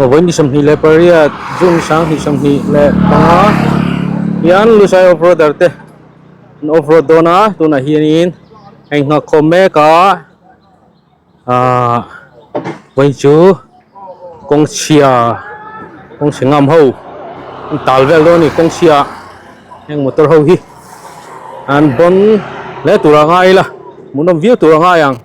Vawiin ni 28 June 2025 hian Lushai off roader te an off road dawn a tunah hianin a inghak khawm mek a ahh vawiin chu kawng chhia kawng chhe ngam ho an tal vel dawn a ni kawng chhia heng motor ho hi an bawn hle tur a ngai ila hmuhnawm viau tur a ngai ang.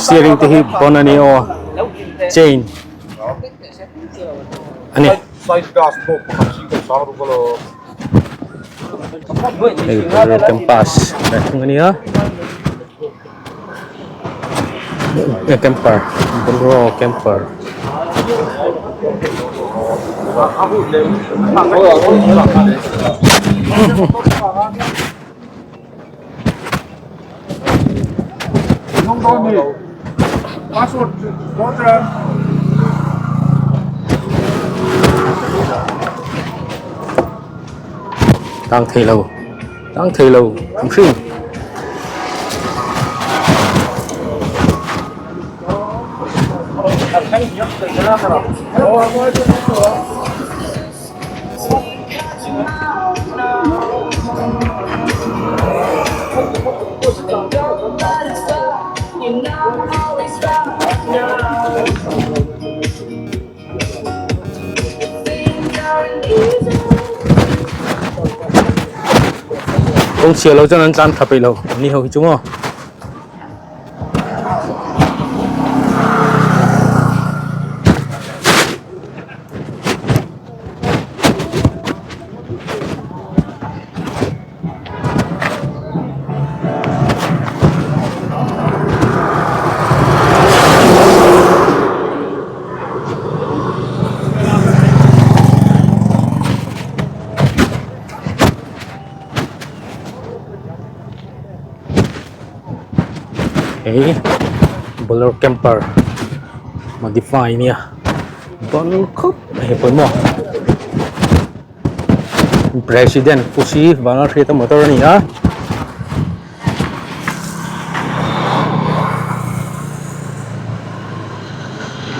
Steering te hi bon a ni aw chain a ni. Hei bolero campus a thung a nia camper bolero camper. Tang thei lo tang thei lo an hring. Kawng chhia lo chuan an tlan tha peih lo ni ho hi chu maw. Hei bolero camper modify nia bang khawp mai hei pawimawh president pusi vanga hriat a motor a ni a.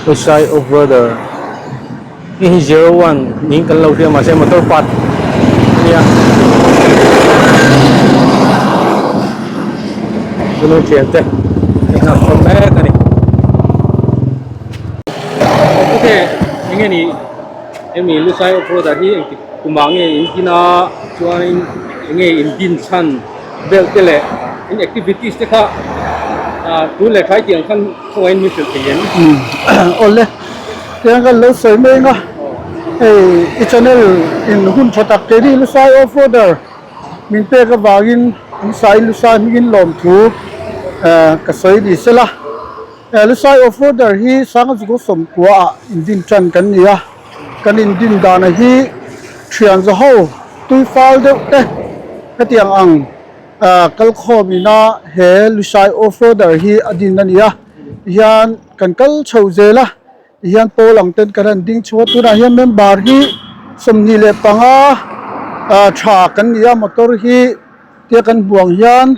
Hesai off roader hei hi zero one niin kan lo hria mahse motor part a nia tuna thian te a nghak khawm mek a ni ok enge ni hemi lusai off road ah hi engtik kumah nge in din a chuanin enge in din chhan vel te leh in activities te kha ah tun leh thlai tih ang khan khawngaih in min hrilh thei em? Awle tiang kan lo sawi mai anga hei i channel in hun tha tak keini lusai off roader min pek avangin an sai lusai hmingin lawmthu ka sawi ni sela lusai off roader hi Sangazukua sawmkua ah indin tan kan ni a. Kan indin dana hi thian za ho tui fal deuh te hetiang ang kal khawm ina he Lushai off roader hi a din a ni a tihian kan kal chho zel a tihian pawl ang ten kan han ding chhuah a tunah hian member hi 25 tha kan ni a motor hi tia kan hmuh ang hian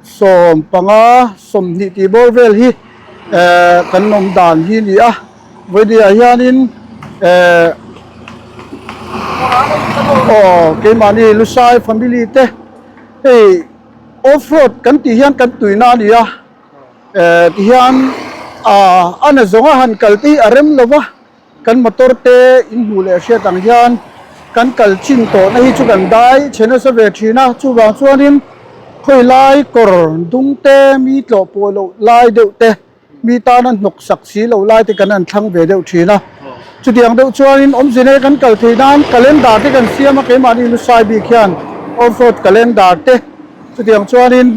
15 20 tih bawr vel hi kan awm dan hi a ni a. Vawinia hianin ehh aw keimahni Lusai family te hei off road kan tih hian kan tuina a ni a ehh tihian ah a na zawnga han kal te hi a rem lo va kan motor te in hmuh leh hriat ang hian kan kal chin tawhna hi chu kan dai chhe nasa ve thin a chuvang chuanin khawi lai kawr dung te mi tlawh pawh loh lai deuh te. Mi tana hnawk sak si lo lai te kan han thlang ve deuh thin a. Chutiang deuh chuanin awmze nei kan kal thei nan calendar te kan siam a, keimahni lusai bik hian off road calendar te chutiang chuanin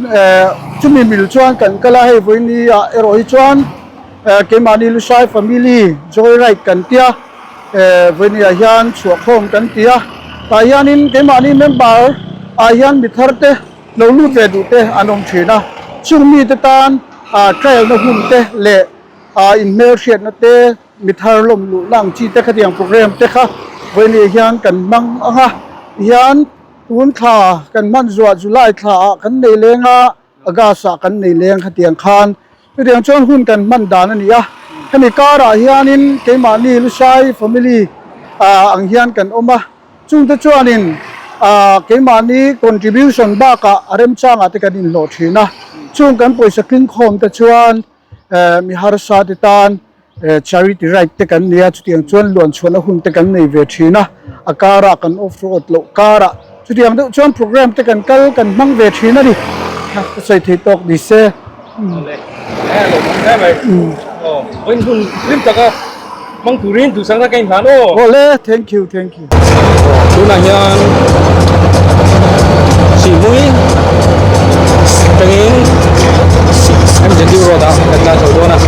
chumi mil chuan kan kal a, hei vawiini ah erawh hi chuan keimahni lusai family joy ride kan tia vawiini ah hian chhuahkhawm kan ti a. Tah hianin keimahni member ah hian mi thar te lo lut ve duh te an awm thin a, chung mite tan trial na hun te leh inhmelhriatna te mi thar lawm luhna ang chi te khatiang program te kha vawiin hian kan hmang ang a, tihian tun thla kan hman zuah July thla ah kan nei leng a. August ah kan nei leng khatiang khan chutiang chuan hun kan hman dan a ni a, hemi karah hianin keimahni Lushai family ah ang hian kan awm a, chungte chuanin ah keimahni contribution bakah a remchangah te kan inhlawh thin a, chung kan pawisa tlingkhawm te chuan mi harsa te tan Charity ride te kan nei a, chutiang chuan luan chhuahna hun te kan nei ve thin a, a karah kan off road loh karah chutiang deuh chuan program te kan kal kan hmang ve thin a ni, ka sawi thei tawk ni se. Awle, a lo hmang hle mai. Aw, vawiin hun hlim taka hmang turin duhsakna ka inhlan aw. Awle, thank you, thank you. Tunah hian Sihmui atangin MZU road ah kan la chho dawn a.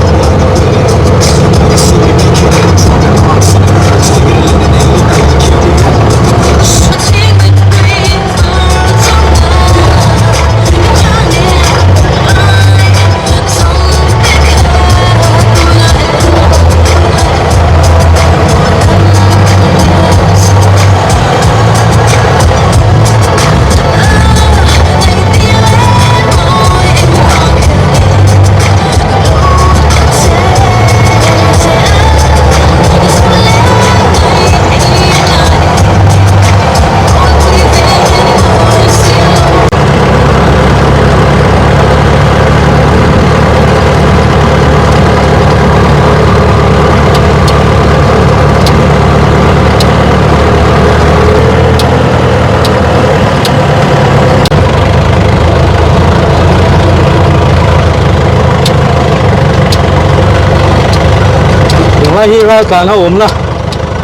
Tunlai hi raltlan a awmna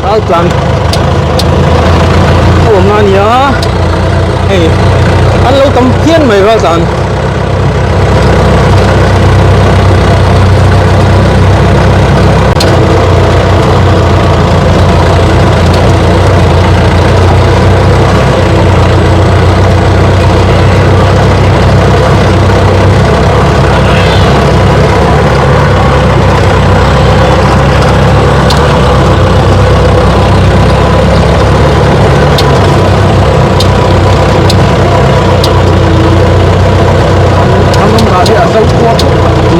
raltlan a awmna a ni a hei an lo tam phian mai raltlan.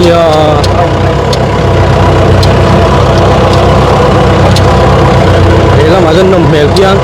Nia he lamah chuan nawm hmel hian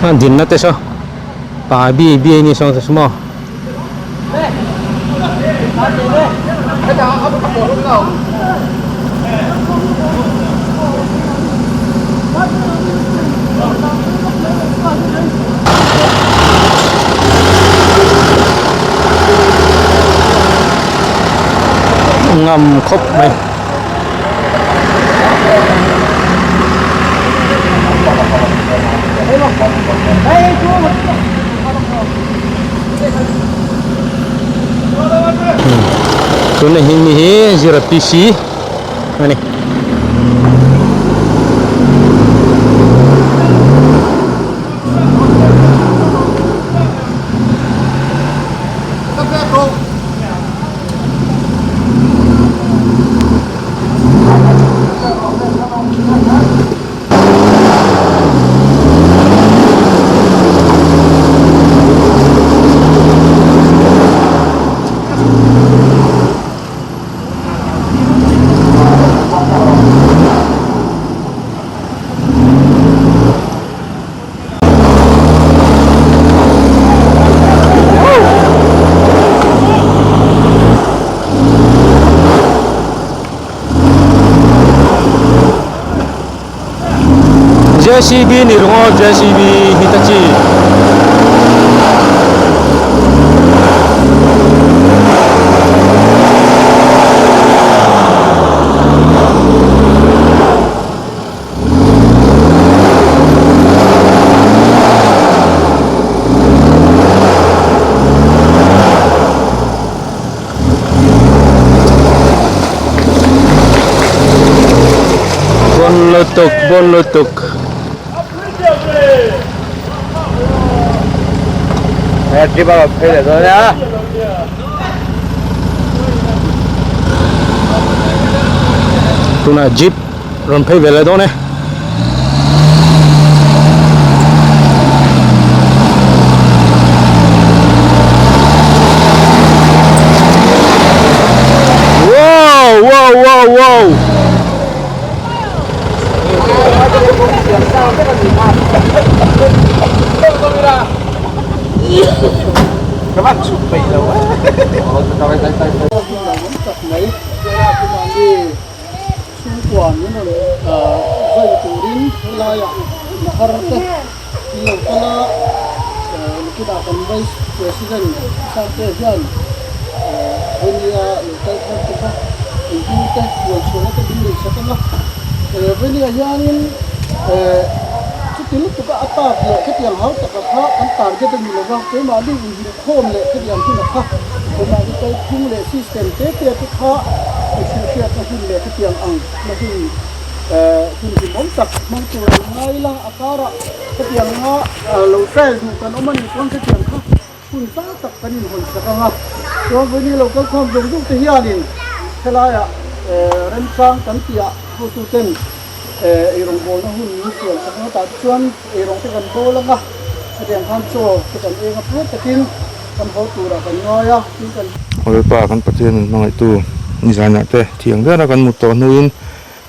A dinna te saw pa bi bi a ni saw te saw maw. Ngam khawp mai. Tuna hi mi hi zira PC a ni. JCB ni ringawt JCB Hitachi. Bon lutuk bon lutuk. Tunah jeep rawn phei ve leh dawn e. Wow wow wow wow. Chhungkua min rawn zai turin helaiah nahar te an lo kal a, nikinah kan Vice President Sangte hian Venia lo kal thar te kha engtin te huan chhuahna te min nei sak ang a, Venia hianin chuti lutuk a a tak leh khatiang hau taka kha kan target a ni lo va, keimahni inhmuhkhawm leh khatiang hunah kha keimahni kalphung leh system te te te kha hrilhhriatna hun leh khatiang ang na hun hun hlimawm tak hmang tur an ngai la, a karah khatiang anga lo trial duh kan awm a nih chuan khatiang kha hun zau tak kan inhawn sak ang a, chuan vawiin lo kalkhawm zawng zawng te hianin helaiah remchang kan tihah hotuten Eirawngbawlna hun min siam sak ang a, tah te chuan eirawng te kan bawl ang a, hetiang khan chaw te kan eng a phur takin kan haw turah kan ngai a, tin kan. Lalpa kan Pathian min hmangaihtu nizanah te thiang deuhna kan mut tawh hnuin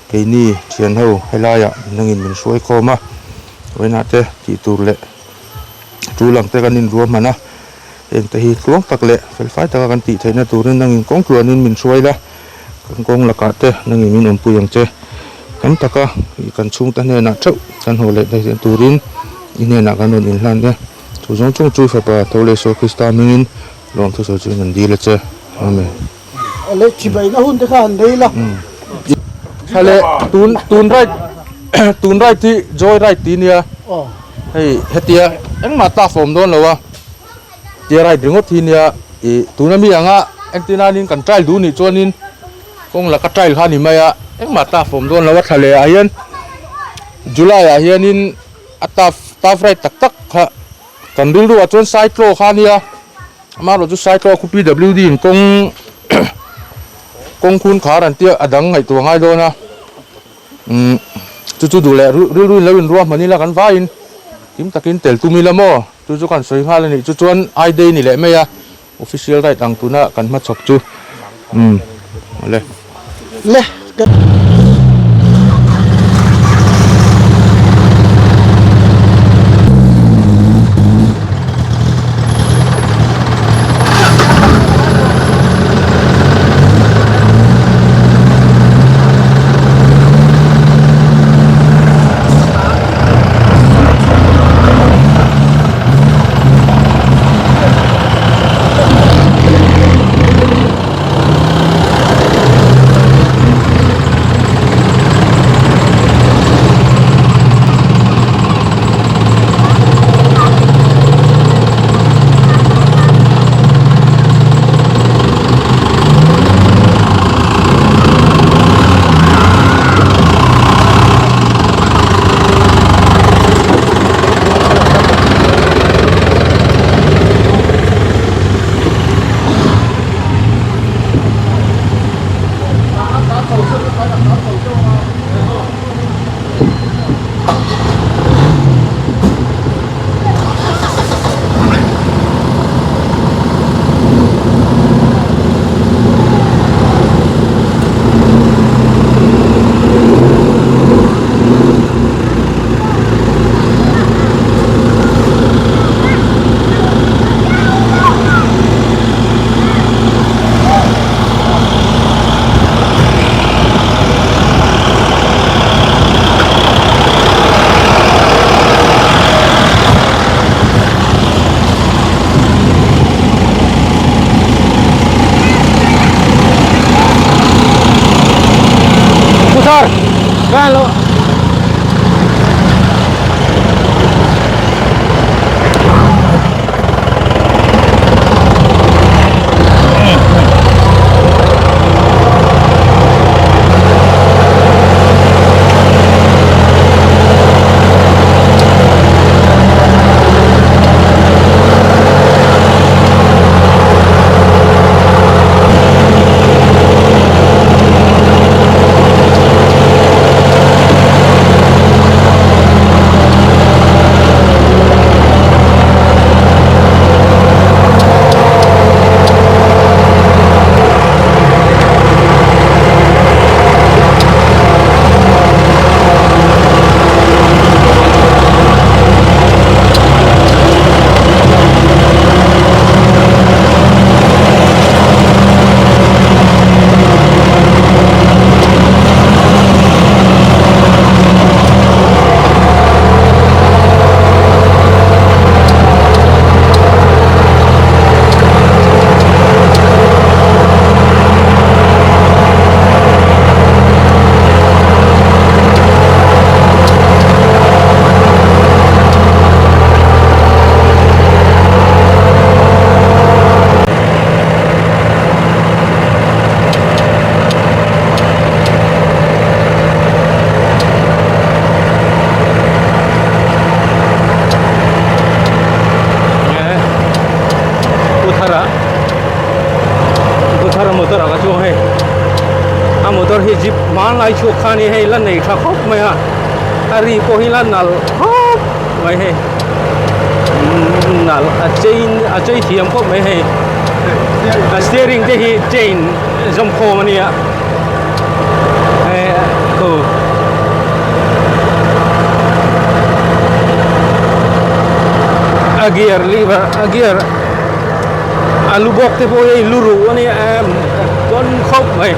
keini thian ho helaiah nangin min hruai khawm a, vawiinah te tih tur leh tul ang te kan inruahman a, heng te hi tluang tak leh felfai taka kan tih theihna turin nangin kawng tluanin min hruai la. Kan kawng lakah te nangin min awmpui ang che. Tam taka kan chhungte hnenah theuh kan haw leh daih turin i hnenah kan rawn inhlan e. Chu zawng chung chu i Fapa tho leh Isua Krista hmingin lawmthu sawi chu kan dil a che. Amen. Leh chibaina hun te kha han nei la. Tha leh tun tun ride tun ride hi joy ride tih nia. Hei hetia engmah ta fawm dawn lo a. Tia ride ringawt hi nia ih tuna mi anga entir nanin kan trial duh nih chuanin kawng laka trial kha a ni mai a engmah taf a awm dawn lo a thla leh ah hian July ah hianin a taf taf ride tak tak kha kan rilru ah chuan cyclo kha a nia amaherawhchu cyclo khu P W D in kawng. Kawng khun khar an tia a dang ngaihtuah ngai dawn a, umm chu chu duh leh rilru in lo inruah hman ila kan vaiin kim takin tel tum ila maw chu chu kan sawi nghal a nih chu chuan I day ni leh mai a official ride ang tuna kan hmachhawp chu umm awle. Le ka. Pu Thara Pu Thara motor ah ka chuang hei a motor hi jeep hmanlai chhuak kha ni hei la nei tha khawp mai a a ri pawh hi la nalh khawp mai hei nalh a chain a chei thiam khawp mai hei a steering te hi chain zawm khawm a nia hei khu a gear lever a gear a lu bawk te pawh hei lu ruh a nia em tawn khawp mai.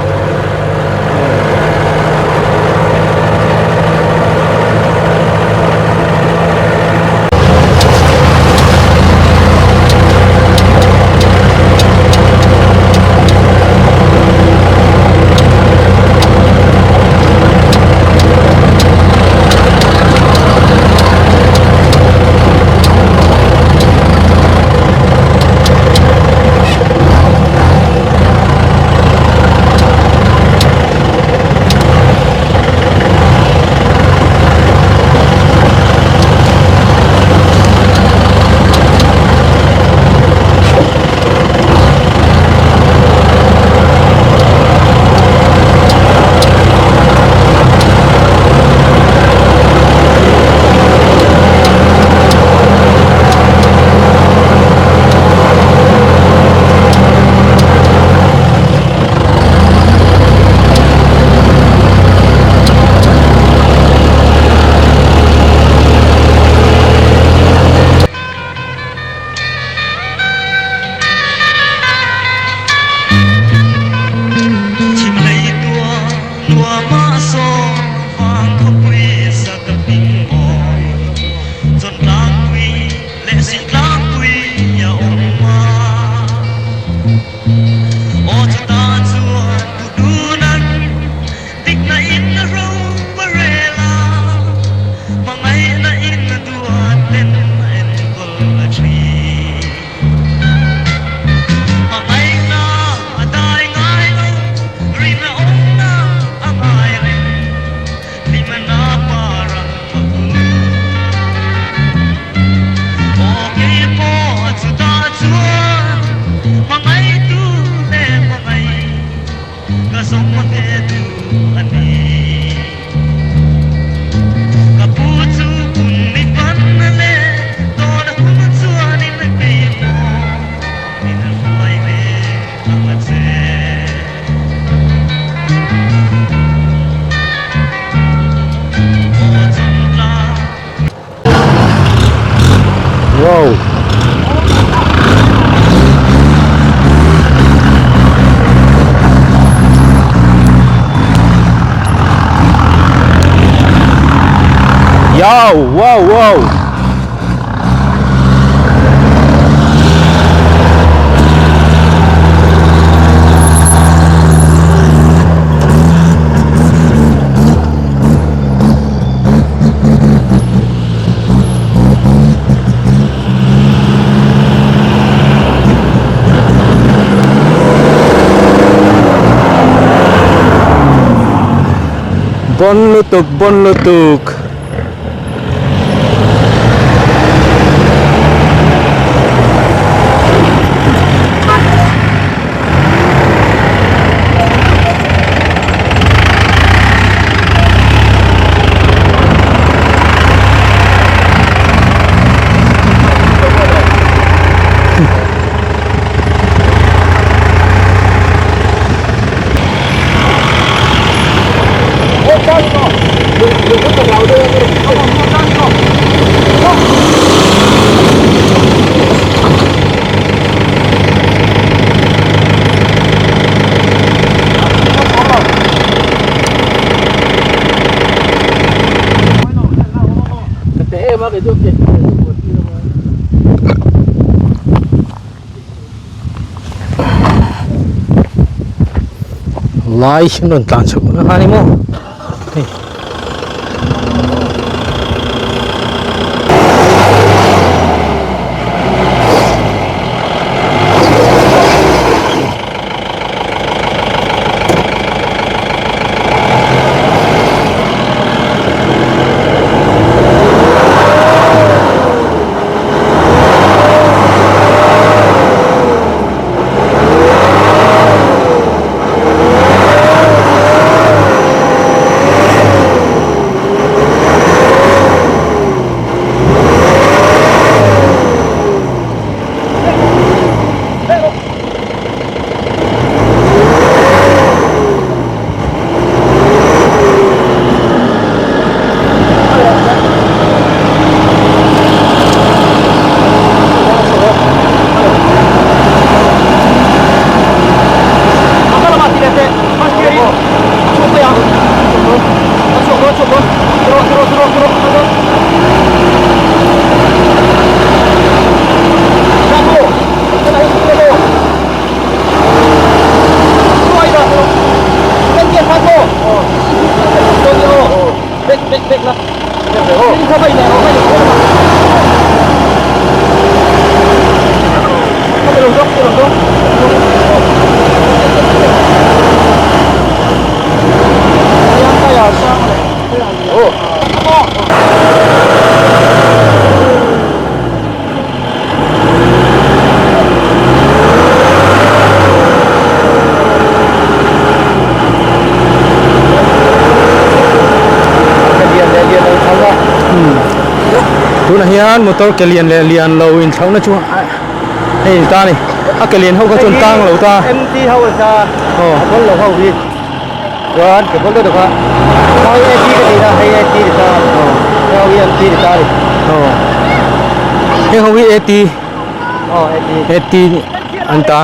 Yow wow wow. Bon lutuk bon lutuk. Lai hi an rawn tlan chhuak nasa a ni maw hei. Tunah hian motor ke lian leh lian lo inthlauhna chu hei ni ta a ni a ke lian ho kha chuan tang lo ta MT ho a sa a bawl lo ho hi chuan ke bawl deuh deuh kha hei AT ka tih na hei AT ni ta hei ho hi MT ni ta a ni heng ho hi AT aw AT AT an ta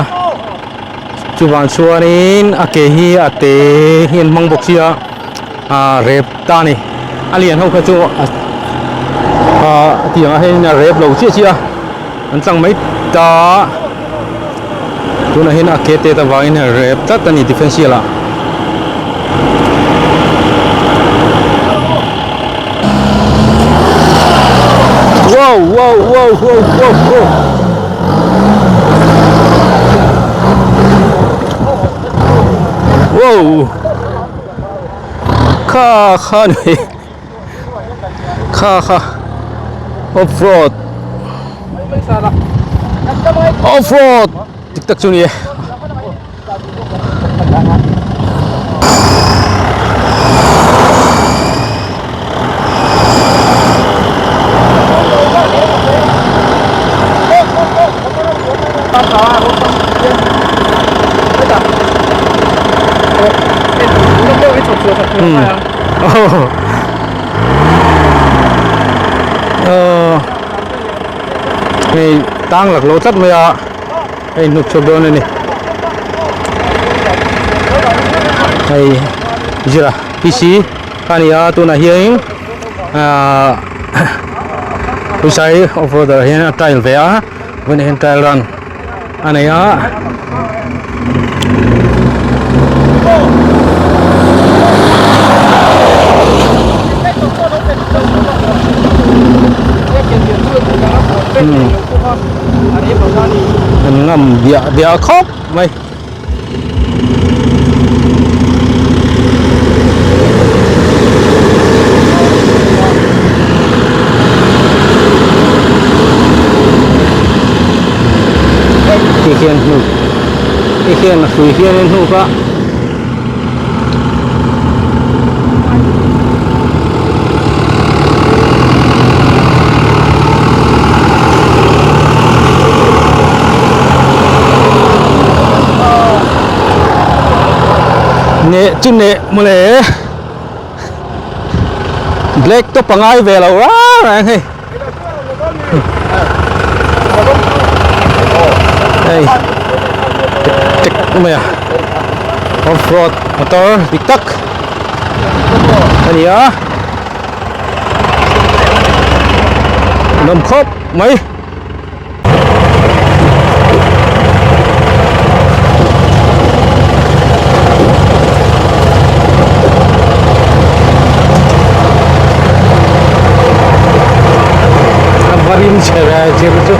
chuvang chuanin a ke hi a te hi an hmang bawk sia ah rep ta a ni a lian ho kha chu a ah tiang ah hian a rep lo chiah chiah a an tlang mai ta tunah hian a ke tet avangin a rep tlat a ni differential ah. Wow wow wow wow wow wow Wow Kha kha ni Kha kha Off road Off road Dik tak chu ni e. Hei tang lak lo tlat mai a hei hnuk chhuak dawn a ni hei zira PC a ni a tunah hian. Ahh Lushai off road ah hian a trial ve a vawiinah hian trial run a nei a. An ngam diah diah khawp mai. Ti hian hnuk ti hian a hrui hian in hnuk a. Neh chu neh mawle black top a ngai ve lo rang rang hei hei tek tek mai a off road motor dik tak a ni a nawm khawp mai. A va rim chhe ve zir chu.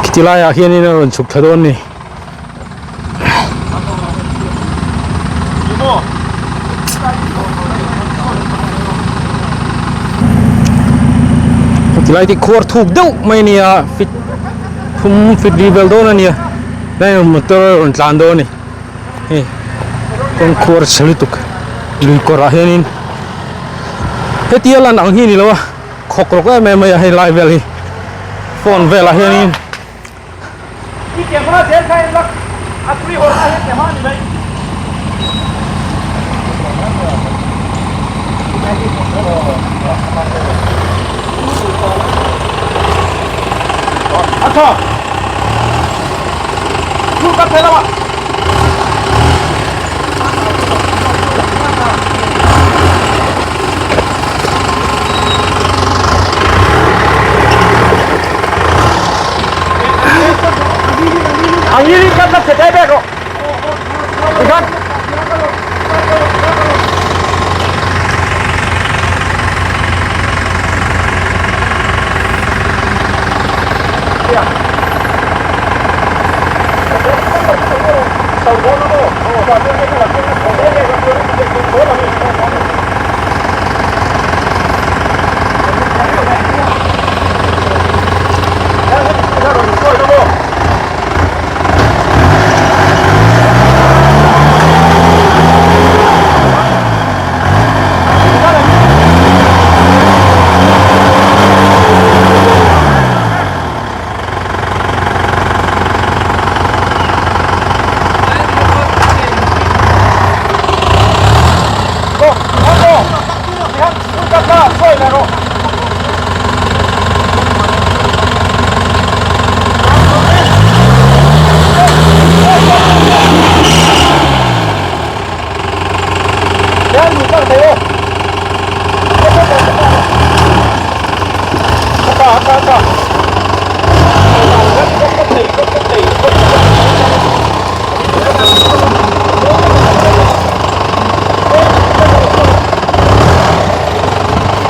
Khiti laiah hianin a rawn chhuk thla dawn a ni. Khiti lai te khuar thuk deuh mai a nia fit thum fit ri vel dawn a nia hei motor a rawn tlan dawn a ni hei kawng khuar chhe lutuk lui kawrah hianin hetia lan ang hi a ni lo a khawk rawk em em mai a hei lai vel hi phone velah hianin. tha Thu ka thei lama Ang ngili kat na chhe bek ro. Ikan.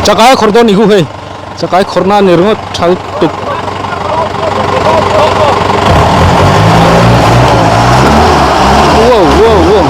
Chakai khawrh dawn ni khu hei chakai khawrh na ni ringawt tha lutuk. Wow wow wow.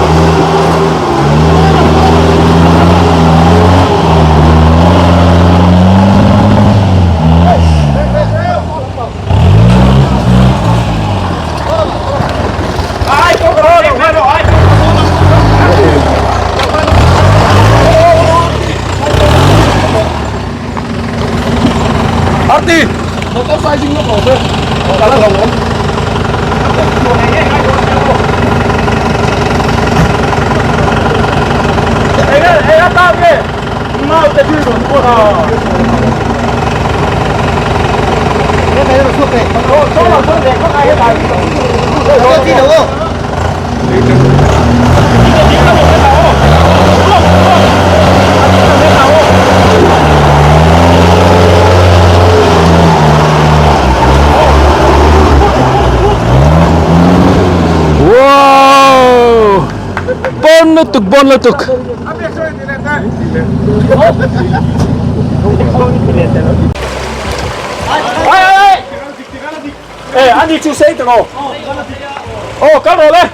Wow! Bon lutuk, bon lutuk. Ê, anh đi chú xe được không? Ồ, cắt rồi đấy.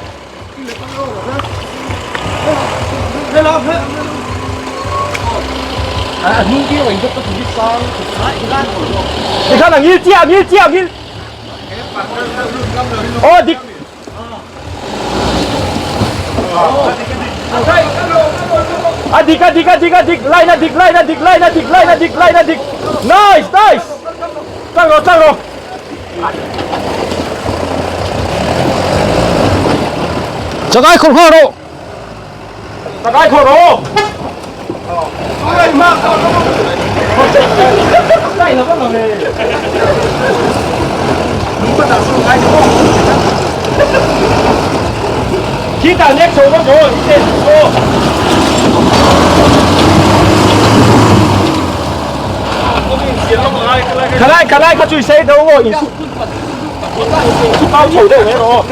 你看那你接你接你，哦，你。啊，迪卡迪卡迪卡迪，来那迪来那迪来那迪来那迪来那迪，nice nice，站住站住。Chakai khawrh nghal rawh. Chakai khawrh rawh. Khi ta nhét số có rồi, tên số. 看来看来，他最细到喎，包嘈都喺度。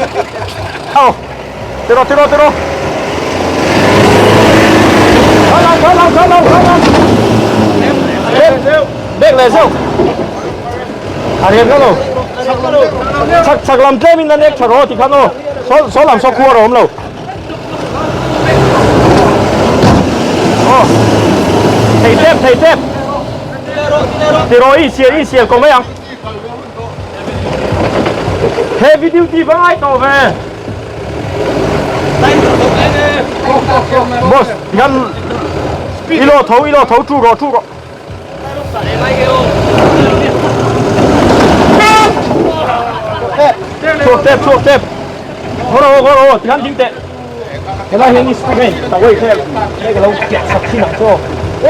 好，对咯对咯对咯。走啦走啦走啦走啦。叻嚟收。下邊嗰度，拆拆林這邊的叻拆我，你看哦，所所林所庫咯咁路。哦，提接提接。对咯，一些一些讲咩啊？Heavy duty 放喺度咩？Boss，你看，一路头一路头住个住个。错step错step，好啦好啦好，点点点？其他兄弟咩？就可以听，呢个老夹十千人多。喂，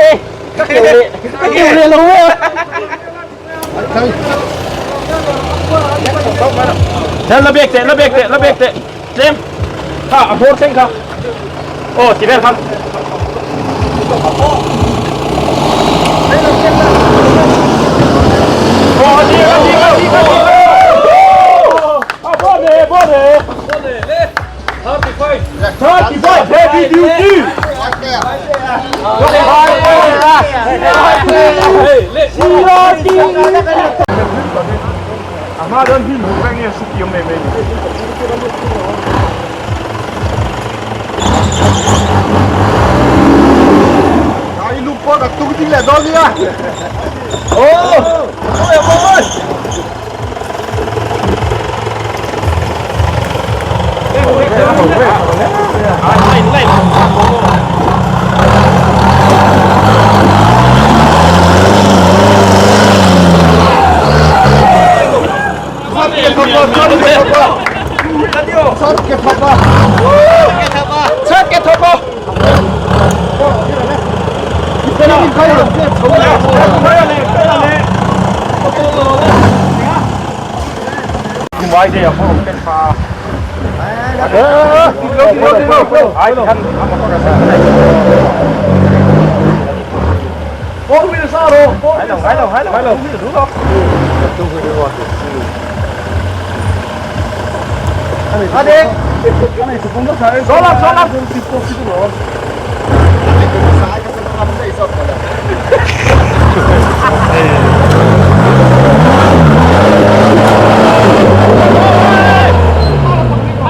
叫你叫你老啊！ Hel la bek teh la bek teh la bek teh tlem kha a hmawr thleng kha aw ti vel khan. Aw a dik a dik a dik a dik a bawne bawne 35 35 heavy duty A hma chuan hnim hmuh vek nge suki awm mai mai ni. Ai lu pawh ka tung ding leh dawn nia. Oh!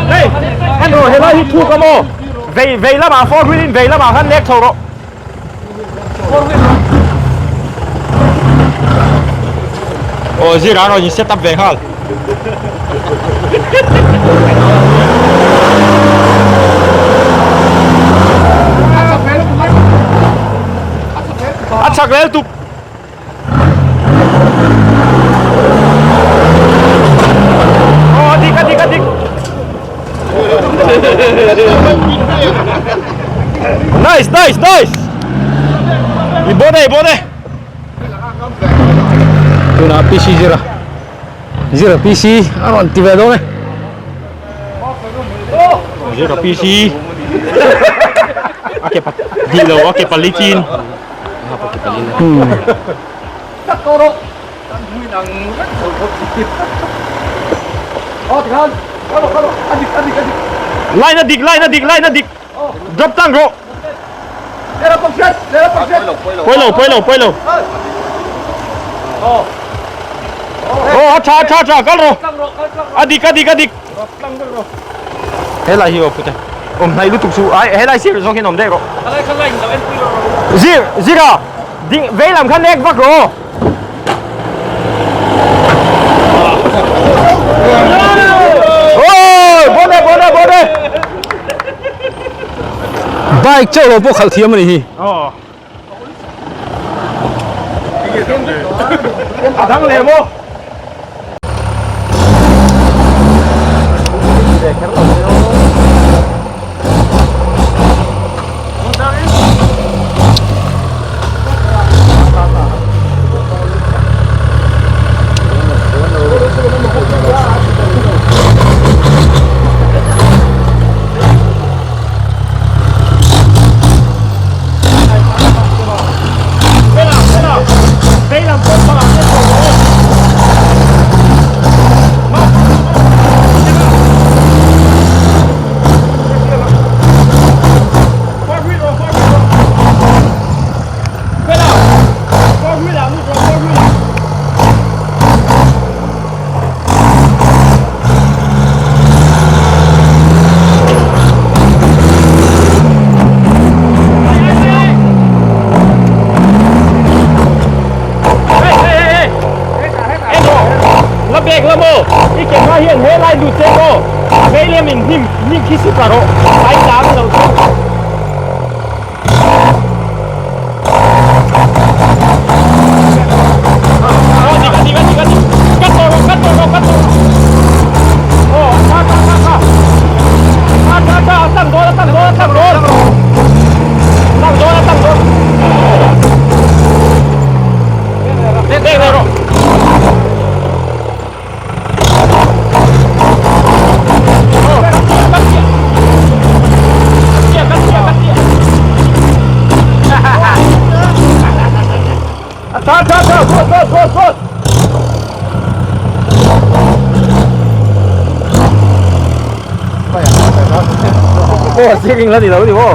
Hei, en rawh helai hi thuk a maw? Vei vei lamah four wheel in vei lamah khan lek chho rawh. Aw zira rawn in set up ve nghal. A chak rel tuk. Aw a dik a dik a dik. Nice nice nice. I bon e i bon e. Tunah PC zira zira PC a rawn ti ve dawn e. Zira PC a ke pa dih lo a ke pali chin. Line a dik line a dik line a dik drop tang rawh. Pawi lo pawi lo pawi lo. Aw a tha a tha a tha kal rawh. A dik a dik a dik. Helai hi aw pute. Awm hnaih lutuk chu ai helai sir zawng hian awm daih rawh. Zir zira ding vei lam kha nek vak rawh aw. Oi bone bone bone. Bike chauh lo pawh khalh thiam a ni hi. Aw. A dang leh maw? La bek la maw i ke hma hian he lai lut che maw vei lem in hnim hnim khi sip la rawh ai tlang lo chu. A tha tha tha good good good good. Oh, siking la ni lo ni wo.